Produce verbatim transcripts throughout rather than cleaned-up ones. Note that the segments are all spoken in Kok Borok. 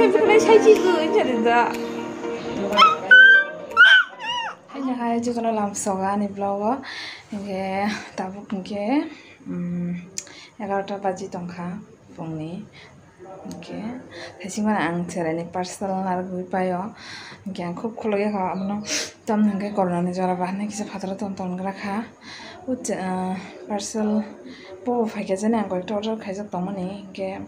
Bwkhwnai sai si gwi wngkha de da. Haino hai jotono lamsogo ani vlog o. Hinkhe tabuk hinkhe, um, egarota baji tongkha phungni. Hinkhe thaisingmani ang cheraini parcel narwgwi paio. Hinkhe ang khub khulukya kha abono. Tamni hinkhe corona ni jora bahanai kisa phataro ton ton gra kha. O che-, ah, parcel bo phaikha jani ang koyekta order khaijak tongmani. Hinkhe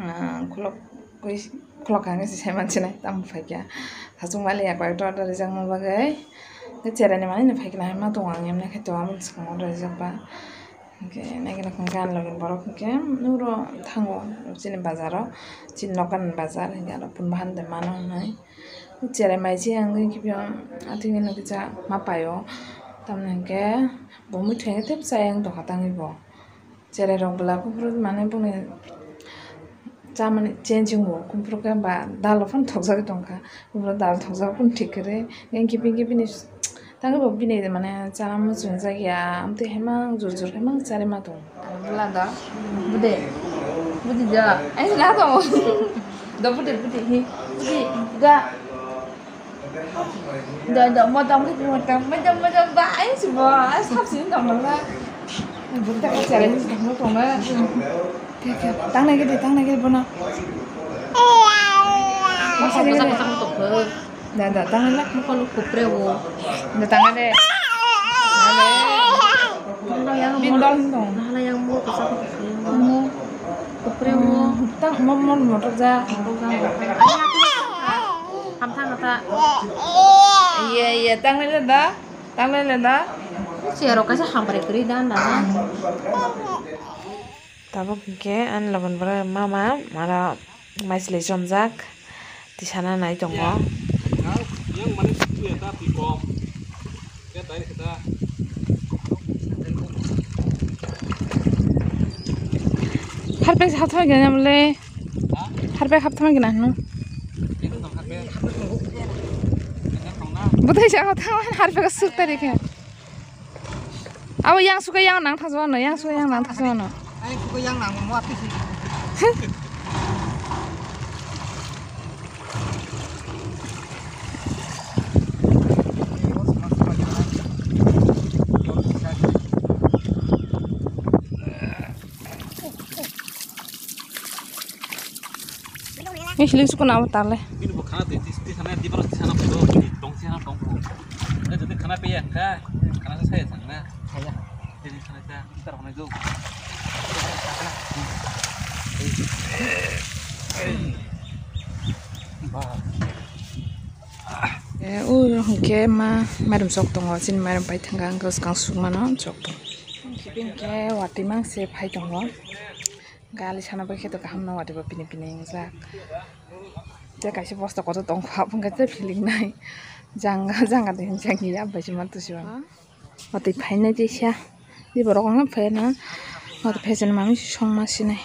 Ah, khulok koi, khulok kha hwnwi se sai mansinai, tamo phaikha. Hachung mali ya koyekta order rijakma bagwi. Hwnkhe cheraini manwino phaikha hai ma tongo, ang emne khe tongo, aboni swkango order rijak ba. Hwnkhe naikhe nakhung khe ani logi borok hwnkhe nuro thango chini bazaro, chini nokhani bazar hwnkhe aro phunukha de mano hwnwi. Cherai mai se wngwi khe atwino kisa ma paio, tamni hwnkhe bo muitu hwnkhe tei bwsa yang tongkha tangwi bo. Cherai rok bwla kuphuru mane bongni chamani changing bo kuphuru khe ba dal rok phano thokjagwi tongkha. Kuphuru dal thokjak phano thik kwrwi. Engkhe bini, bini tangwi bo bini mane chana muchungjakya amtwi haimang jur jur haimang charima tongo. Bwla da. Bude. Bude da. Ai na tongo. Da bude bude hi. Bude da. Da, da, modom, modom, modom, modom, ba, ai, si bo, ai, sab sini tong nang na. Bukta ka challenge tong nang tong na. Tangnai gede, tangnai gede bono. Masa gede. Da, da, tangnai la. Mukha lu kupre wo. Da, tangnai de. Bindol tong. Nahana yang mo kasa ko. Mo. Kupre mo. Tang mo mo motor ja. Motor ja. Hamthang kata. Iya, iya, tanglele da. Tanglele da. Siaro kaisa hambre kri dan da. Tabuk hinkhe ani logon bwrwi mama mara maichwlwi chomjak tisana nai tongo. Harpek hapthama gana mole. Harpek hapthama gana hnu. Bwthai sa hapthama harpek suk tari khe. Abo yang suka yang nang thajwano, yang suka yang nang thajwano. Ai, suka yang nang mo atisi. Ni hiling suku nama tale. Bini bo khana twi, twi, twi sana, di baro twi sana photo, bini tong twi sana tong photo. Eh, jodi khana peya kha, khana sa saya sana. Saya. Jadi khana sa, kita khana jauh. Bah. Eh, o hwnkhe ma mairum chok tongo, chini mairum pai thangkha, ang swkang sukmano chok tongo. Hwnkhe bini khe watwi mang se phai tongo. Gali sana bai khe to kaham no watwi bo pini pini wngjak. Tei kaisa bosta kotor tongkha, aboni khe tei philik nai. Janga, janga de hwnjak ya, bai se ma tusi ba. Watwi phainai tei sa. Di borok ang phai na. Watwi phai se mami song ma sinai.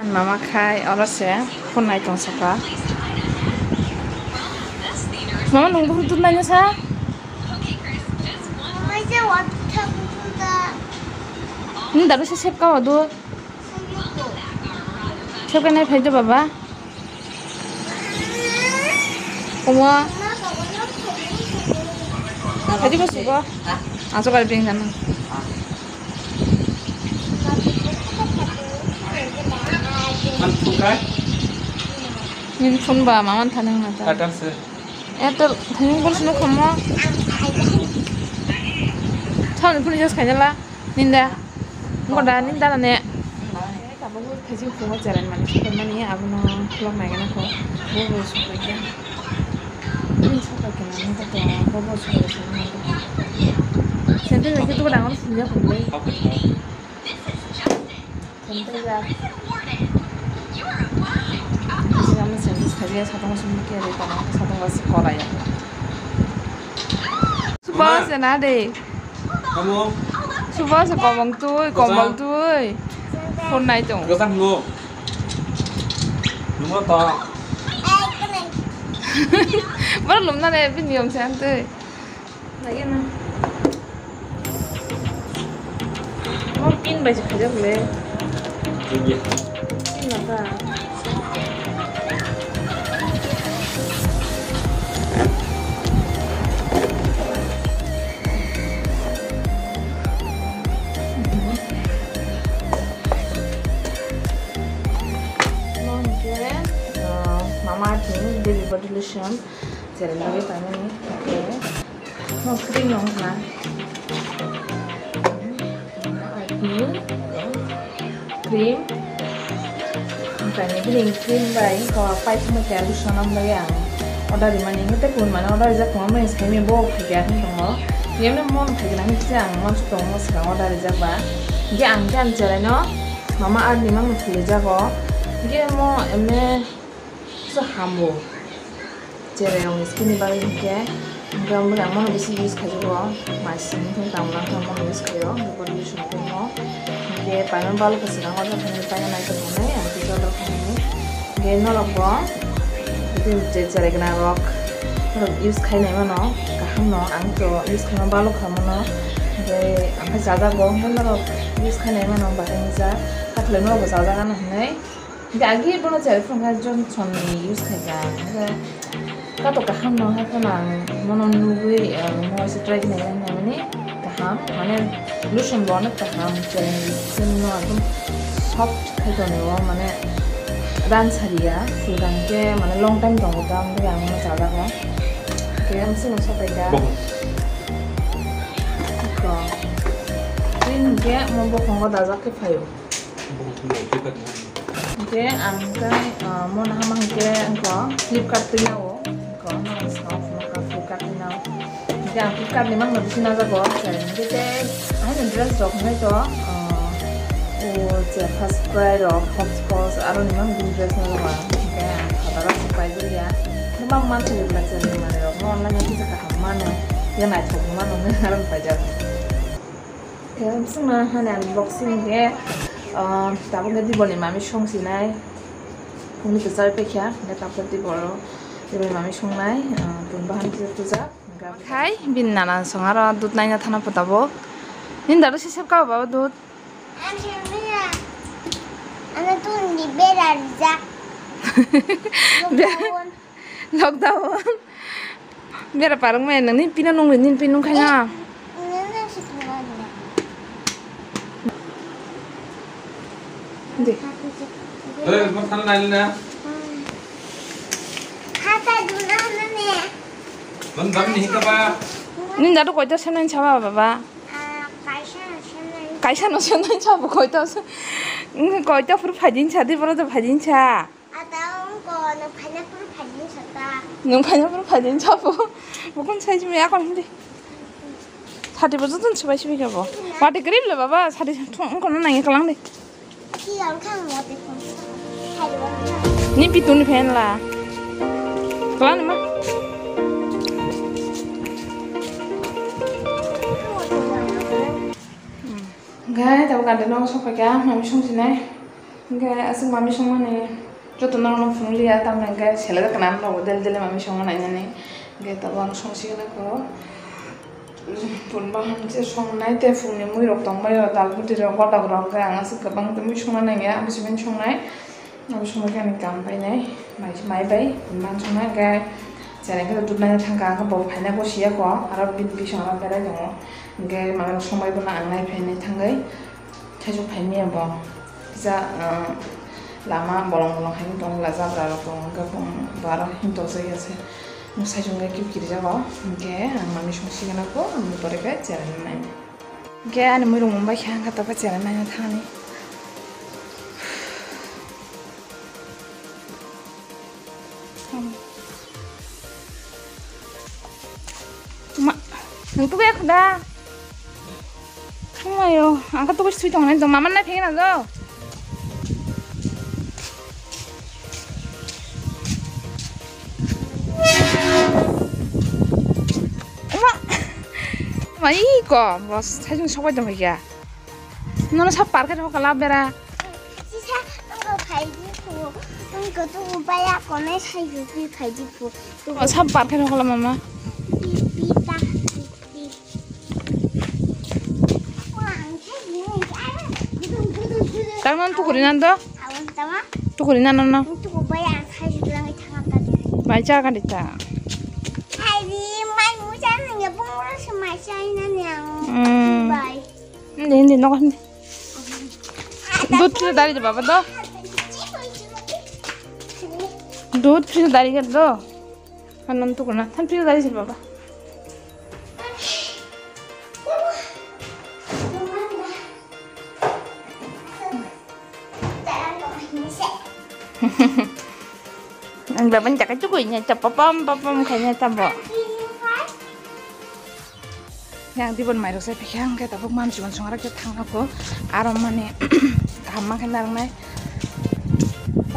An mama khai oro se phone nai tong saka. Mama nung bukhuk dut nai sa? Ni daru se sep ka wadu. Sep ka nai phai do baba. Omo. Tadi ko sugo. Aso kali ping sana. Nini phone ba maman thanang na ta. Airtel se. Airtel thanang bol sino khomo. Thani phone just khaina la. Ninda. Ngoda ninda na ne. Tabuk thaising phungo cheraini manwi supai mani, abono khulok nai gana kho. Bobo supai khe. Bini supai khe nang kha to, bobo supai khe nang kha. Sendel bai khe tuku dangor sumya phunglai. Sendel ya. Sendel sumya khe ri tong, sumya khe ri tong, satong gas korai ya. Suba se na de. Tamo? Suba se komong tui, komong tui. Phone nai tong. Gosang no. Numo to. Baru lum na de, bini yom se ang tui. Lagi na. Oh, pin bai se khajak le. Iya. Pin apa? Lotion, cherai bagwi paimani, okay. No cream no wngkha. Cream. Omo ni bini cream bai, o, pai thangma khe lotion wng bagwi ang order rimani, hwnkhe tei kun mani order rijak tongo, mani saimani bo phaikha hwn tongo. Yemno mon phaikha hwn khe ang mansu tongo, swkang order rijak ba. Hwnkhe ang khe ang cherai no Mama Earth ni mangno thwijago. Hwnkhe mo emne Kisa hambo. Cherai rokni skin ni bagwi hinkhe, hinkhe omo ang mano bisi use khaijago. Mai simi khe tamo lang khe mano use khaio. Body lotion khe mo. Hinkhe paimani balu khe swkang o jokhonwi paina naithok tongnai, ang khe joto khainai. Hinkhe norok bo, je cherai gwnang rok, norok use khainai mano, kaham no, ang to use khaima balu kha mano. Hinkhe ang khe chajago, hinkhe norok use khainai mano, bahai wngjak. Hakhe norok bo chajak gana hinwi. Hinkhe agi bono cherai phuru khe Johnson ni use khaikha. Hinkhe katok kaham no hai phano ang mono nugwi, ah, moise try khe nai nai mani kaham. Mane lotion bo onek kaham, cherai ni skin no ekdom soft khai tongo, mane ran sariya. Swkang khe mane long time tongo, tamo tei ang mono chajago. Hinkhe ang sino sopaikha. Bo. Iko. Tei hinkhe mo bokhongo dajak khe phaio. Hinkhe ang khe, ah, mo nahama hinkhe ang khe Flipkart twi nao. Ko no sa Flipkart twi nao. Hinkhe ang Flipkart ni mangno bisi najago. Hinkhe tei ahaino dress rok hinai to, ah, o je first cry rok, hot spot, aro ni mang dress najago. Hinkhe ang khataro se paijak ya. Buma manthok bwla chwrai manwi rok no online o kisa kaham mano. Ya naithok mano hinwi aro paijak. Khe bisingma hani unboxing khe, ah, tabuk khe Dibor ni mami song sinai. Phungni kwchar paikha, hingkhe tabuk khe Dibor, Dibor ni mami songnai, ah, tun bahan khe tujak. Khai bini nana song aro dud naina thana pho tabuk. Nini dadu sisep kabo baba dud? Ano tun ni bera rijak. Lockdown. Lockdown. Bera parwng maya nang, nini pino nung ri, nini pin nung khaina. Di. Eh, mo thang nai na. Hata duna na ne. Bang bang ni ka ba. Nini dadu koita semnai saba baba. Ah, kaisa semnai. Kaisa no semnai saba koita se. Koita phuru phaidin sa, di boro to phaidin sa. Ata wngkha, nwng phaina phuru phaidin sata. Nwng phaina phuru phaidin sabo. Bukung sai simi akon hindi. Sati bo joton sibai sibai kabo. Wati grip le baba, sati thung kono nangya kalang de. Ki ang khang wati phone. Ni pitu ni phen la. Kalang ni ma. Gai tabo gade no sopai ka, mami song sinai. Hingke aswk mami songmani joto norokno phunukliya, tamni hingke selai khe nang nogo dele dele mami songma nainani. Hingke tabuk ang songsignai kho. Phunuk bahan se songnai tei phungni muirok tongbaio, dal bwtwirok, gotok rok, hingke ang aswk kwbang tei mui songna nangya, abo se mani songnai. Abo songma khe ani kam painai, mai, mai bai phunuk bahan songnai, hingke cherai khe dudnaina thangkha, hingke bo phaina gosiya kho, aro bini bising aro berai tongo. Hingke mami songbai bono ang nai phainai thangwi. Thaichuk phaimaya bo. Kisa, ah, lama bolong bolong hai tong la jabra rok tong hwnkhe bo aro hinto jaiya se. Mwsai chwng khe kip kirijago. Hwnkhe ang mami song sigana kho, ang pore khe cherai nai. Hwnkhe ani muirung mung bai khe ang kha tokhe cherai nai thani. Ma, nang tuku ya khanda. Khanglayo, ang kha tuku sui tong nai, mama nai phegna do. Ma, ma iko, bos, sai jung sobai tong ya. Nono sa park khe thok kala bera. Sisa, tongko phaidi phu. Tongko tu ubaya kone sai jupi phaidi phu. Tu o sa park khe thok kala mama. Pi, pi, ta, pi, pi. Wah, ang khe ni, ah, gudung, gudung, gudung. Tang non tukuri nan do? Awan tama? Tukuri nan no. Tongko ubaya ang sai jupi lang thang ta. Mai cha ka dita. Hai di, mai mu cha nang ya pung ura se mai cha ina ni ang. Hmm. Bye. Hindi, hindi, no, hindi. Dud free dari de baba do. Dud free dari de do. Ano tukuna than pil dari sin baba. Ang laban jaga chukui nya chapa pam pam pam kanya tabo. Yang di bon mairok se phikhe ang khe tabuk mam chibon songra khe thang ako. Aro mani kaham ma khe narwknai.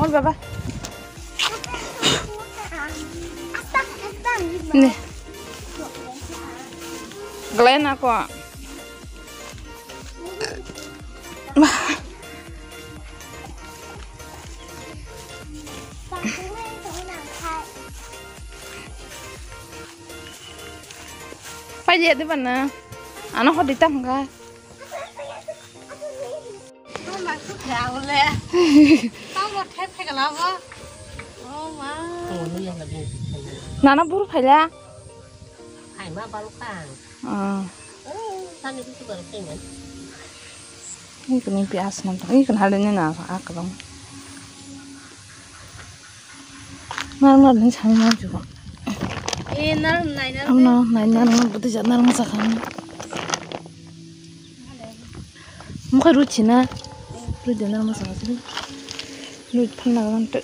Hol baba. Ne. Glenn ako. Pai dia di mana? Ano hodi tangga. Nana buru phaila. Hai ma baru kan. Ah. Oh, tadi itu baru pengen. Ini kena pi asnam tak. Ini kena hal ini na akabang. Narwkna ring sani ma jugo. E, narwk nai, narwk. Amno nai narwk, bwtwi jat narwk sakha. Mokhe ruchi na. Ruchi narwk sakha sini. Ruchi phanna gaman te.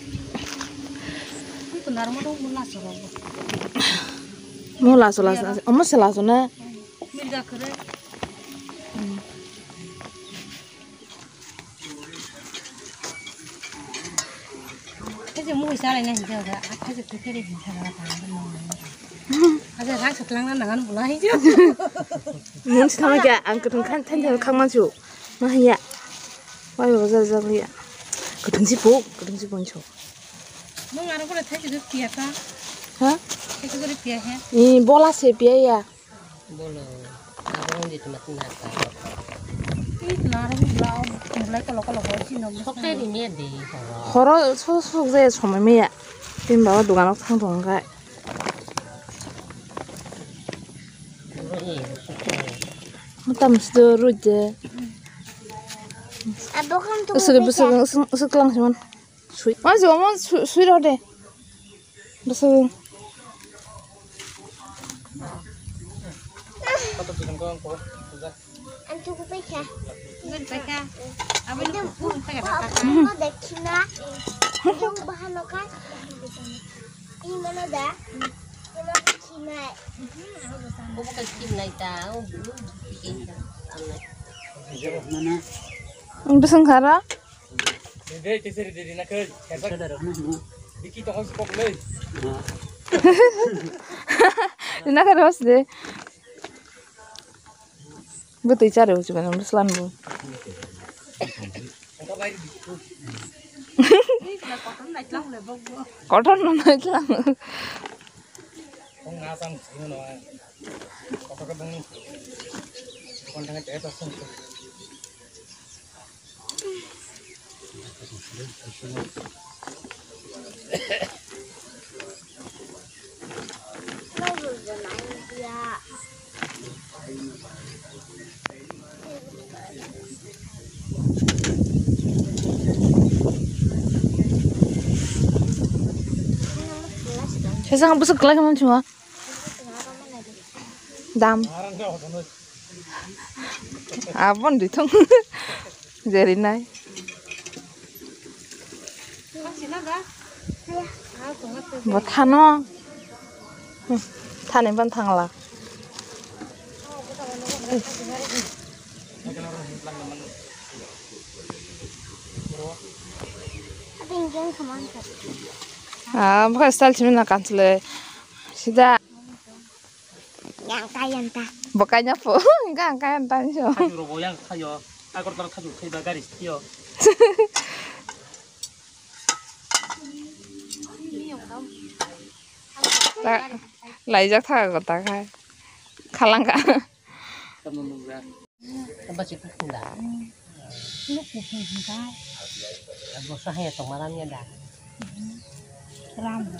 Mo laso laso. Omo se laso na. Mirga kore. Thaise mui chalai na hinjak da, a thaise kwthwi ri hinjak da, tang da nang. Aja rang satlang na nangan bula hinjak. Mun sithama kya, ang kwthwng khan thain thain khang mansu. Ma hiya. Wai baba jajak liya. Kwthwng si puk, kwthwng si poncho. Mung aro kore thaise do piya ta. Ha? Thaise do piya he. Ni bola se piya ya. Bolo, abo wngdi tuma tini hasta. Ih, naro bla, bla kolo kolo ho, chino bla. Sokte di me di, horo. Horo so sok je somoi meya. Tin baba dogano thang thong kha. Bolo, eh, sokte. Mutam sido ruje. Abo kan tu. Usuk, usuk, usuk, usuk lang siman. Sui. Ma jo mo sui, sui ro de. Bwswk. Ang tuku paikha. Tuku paikha. Abang tuku paikha. Ano dekhina. Yung bahano ka. Ini mana da? Ini mana dekhina? Bukan dekhina ita. Oh, belum. Mana? Ang bwswng khara? Dede, kese dede, dede, na kai. Kese dede, na kai. Diki to house kok lei. Na kai house de. Bwtwi chare uchi bana, bwslan bo. Kotor no naitlang. Kong ngasang sino no. Kotor ka bung. Kontang ka teta sung. Sesang busuk kelai kamu cuma. Dam. Abon di thung. Jerinai. Bo thano. Thani ban thangla. Ah, bukan style sini na kansle. Sida. Yang kayan ta. Bo kanya po. Hingka ang kayan ta so. Khajur bo yang khayo. Agartala khajur khaiba gari sio. Laijak thago ta khai. Khalangka. Tamo nungra. Tamba si kukunda. Nuk kuku hingka. Bosa haya tongma ram ya da. Ram bo,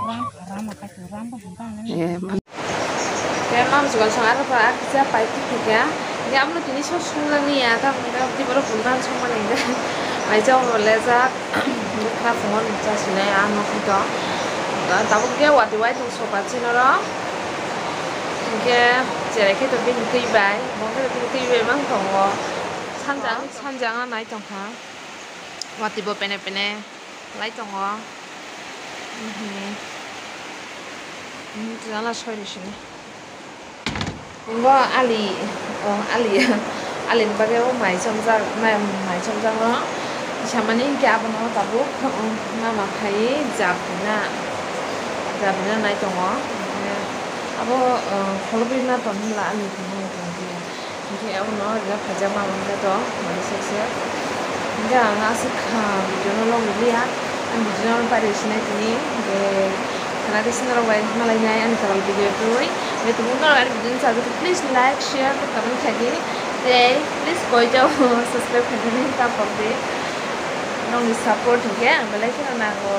ram, ram akai tu ram bo hingka nang. Eh, man. Te mam sugan song aro pa akisa pai tik tik ya. Ni abno tini so sung nang ni ya ta mungka di boro pun ran song mani ga. Mai jao mo le ja. Bukha phone cha sinai ano khito. Tabuk khe watwi uaitong soba chini oro. Hinkhe cherai khe to bini twi bai, bo khe bini twi bai mang tongo. Sanjang, sanjang a nai tongkha. Watwi bo pene pene lai tongo. Mhm. Mhm, jala soi rw sini. Bo ali, o ali, alini bagwi o mai chomjak, mai, mai chomjak no samani hinkhe abono tabuk, um, mama khai jap rwna, jap rwna nai tongo. Hinkhe abo, um, kholobwi ma ton hwnla ali tongmani tongkhe. Hinkhe abono rwna phaijak mama hinkhe to mani sek sek. Hinkhe ang aswk kha video no log rwliya. Ang video no pari sinai tini, hinkhe khana khe sinarok bai malainai ani kwtal video twi. Hinkhe tabuk norok ani video no sajagwi please like, share, comment khaidi. Tei please koito subscribe khaidi ta pokdi. Nokni support hinkhe ang belai kheno nango.